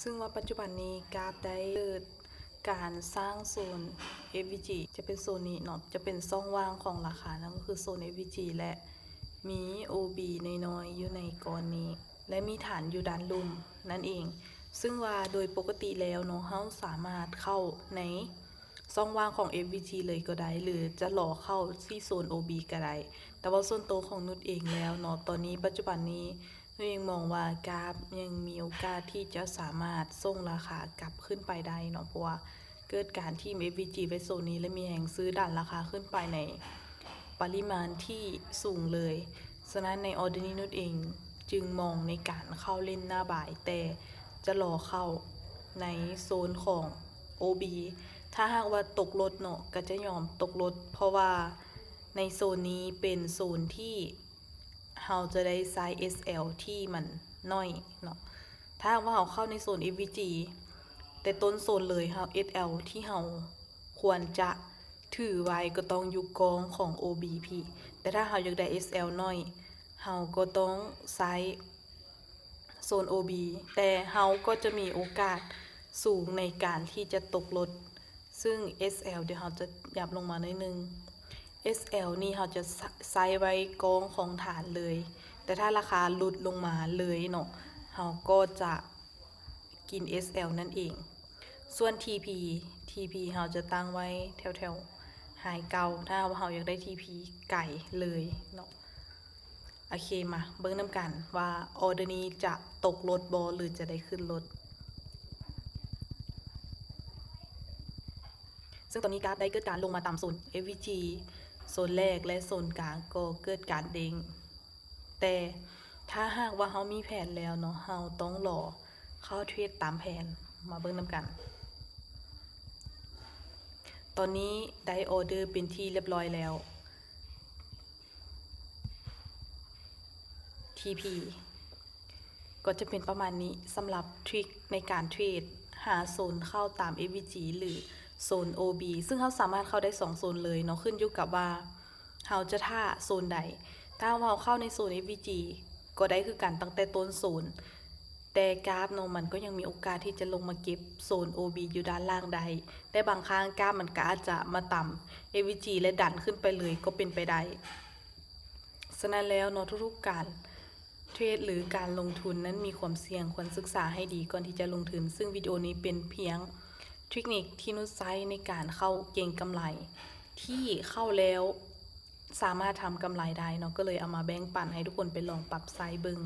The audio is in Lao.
ຊຶ່ງວ່າປັດຈຸບັນນີ້ກາຟໄດ້ເປີດການສ້າງໂຊນ ເອັຟວີຈີ ຈະເປັນໂຊນນີ້ເນາະ ຈະເປັນຊ່ອງວ່າງຂອງລາຄາ ນັ້ນກໍຄືໂຊນ ເອັຟວີຈີ ແລະ ມີ ໂອບີ ນ້ອຍໆຢູ່ໃນກ້ອນນີ້ ແລະ ມີຖານຢູ່ດ້ານລຸ່ມນັ້ນເອງ. ຊຶ່ງວ່າໂດຍປົກກະຕິແລ້ວເນາະ ເຮົາສາມາດເຂົ້າໃນຊ່ອງວ່າງຂອງ ເອັຟວີຈີ ເລີຍກໍໄດ້ ຫຼື ຈະລໍເຂົ້າທີ່ໂຊນ ໂອບີ ກໍໄດ້. ແຕ່ວ່າສ່ວນໂຕຂອງນຸດເອງແລ້ວເນາະ ຕອນນີ້ປັດຈຸບັນນີ້ ໂດຍເອງມອງວ່າກາຟຍັງມີໂອກາດທີ່ຈະສາມາດສົ່ງລາຄາກັບຂຶ້ນໄປໄດ້ເນາະ ເພາະວ່າເກີດການຖິ້ມ ເອັຟວີຈີ ໄວ້ໂຊນນີ້ ແລະ ມີແຮງຊື້ດັນລາຄາຂຶ້ນໄປໃນປະລິມານທີ່ສູງເລີຍ. ສະນັ້ນໃນອອເດີນີ້ນຸດເອງຈຶ່ງມອງໃນການເຂົ້າເຫຼັ້ນໜ້າບາຍ ແຕ່ຈະລໍເຂົ້າໃນໂຊນຂອງ ໂອບີ ຖ້າຫາກວ່າຕົກລົດເນາະ ກໍຈະຍອມຕົກລົດ ເພາະວ່າໃນໂຊນນີ້ເປັນໂຊນທີ່ ເຮົາຈະໄດ້ໃຊ້ ເອສແອລ ທີ່ມັນໜ້ອຍເນາະ. ຖ້າຫາກວ່າເຮົາເຂົ້າໃນໂຊນ ເອັຟວີຈີ ແຕ່ຕົ້ນໂຊນເລີຍ ເຮົາ ເອສແອລ ທີ່ເຮົາຄວນຈະຖືໄວ້ກໍຕ້ອງຢູ່ກ້ອງຂອງ ໂອບີ ພີ້ ແຕ່ຖ້າເຮົາຢາກໄດ້ ເອສແອລ ໜ້ອຍ ເຮົາກໍຕ້ອງໃຊ້ໂຊນ ໂອບີ ແຕ່ເຮົາກໍຈະມີໂອກາດສູງໃນການທີ່ຈະຕົກລົດ. ຊຶ່ງ ເອສແອລ ດຽວເຮົາຈະຫຍັບລົງມາໜ້ອຍໜຶ່ງ ເອສແອລ ນີ້ເຮົາຈະໃຊ້ໄວ້ກ້ອງຂອງຖານເລີຍ ແຕ່ຖ້າລາຄາຫຼຸດລົງມາເລີຍເນາະ ເຮົາກໍຈະກິນ ເອສແອລ ນັ້ນເອງ. ສ່ວນ ທີພີ ທີພີ ເຮົາຈະຕັ້ງໄວ້ແຖວໆ ໄຮເກົ່າ ຖ້າວ່າເຮົາຢາກໄດ້ ທີພີ ໄກເລີຍເນາະ. ໂອເຄ ມາເບິ່ງນຳກັນວ່າອອເດີນີ້ຈະຕົກລົດບໍ່ ຫຼື ຈະໄດ້ຂຶ້ນລົດ. ຊຶ່ງຕອນນີ້ກາຟໄດ້ເກີດການລົງມາຕາມໂຊນ ເອັຟວີຈີ ໂຊນແລກ ແລະ ໂຊນກາງກໍເກີດການເດ້ງ. ແຕ່ຖ້າຫາກວ່າເຮົາມີແຜນແລ້ວເນາະ ເຮົາຕ້ອງລໍເຂົ້າເທຣດຕາມແຜນ. ມາເບິ່ງນຳກັນ. ຕອນນີ້ໄດ້ອອເດີເປັນທີ່ລຽບຮ້ອຍແລ້ວ. ທີພີ ກໍຈະເປັນປະມານນີ້ ສຳລັບທຣິກໃນການເທຣດ ຫາໂຊນເຂົ້າຕາມ ເອັຟວີຈີ ຫຼື ໂຊນ ໂອບີ ຊຶ່ງເຮົາສາມາດເຂົ້າໄດ້ສອງໂຊນເລີຍເນາະ ຂຶ້ນຢູ່ກັບວ່າເຮົາຈະຖ້າໂຊນໃດ. ຖ້າເຮົາເຂົ້າໃນໂຊນ ເອັຟວີຈີ ກໍໄດ້ຄືກັນຕັ້ງແຕ່ຕົ້ນໂຊນ ແຕ່ກາຟເນາະ ມັນກໍຍັງມີໂອກາດທີ່ຈະລົງມາເກັບໂຊນ ໂອບີ ຢູ່ດ້ານລ່າງໄດ້ ແຕ່ບາງຄັ້ງກາຟມັນກໍອາດຈະມາຕຳ ເອັຟວີຈີ ແລະ ດັນຂຶ້ນໄປເລີຍກໍເປັນໄປໄດ້. ສະນັ້ນແລ້ວເນາະ ທຸກໆການເທຣດ ຫຼື ການລົງທຶນນັ້ນມີຄວາມສ່ຽງ, ຄວນສຶກສາໃຫ້ດີກ່ອນທີ່ຈະລົງທຶນ. ຊຶ່ງວິດີໂອນີ້ເປັນພຽງເທັກນິກທີ່ນຸດໃຊ້ໃນການເຂົ້າເກັງກຳໄລ ທີ່ເຂົ້າແລ້ວສາມາດທຳກຳໄລໄດ້ເນາະ, ກໍເລີຍເອົາມາແບ່ງປັນໃຫ້ທຸກຄົນໄປລອງປັບໃຊ້ເບິ່ງ.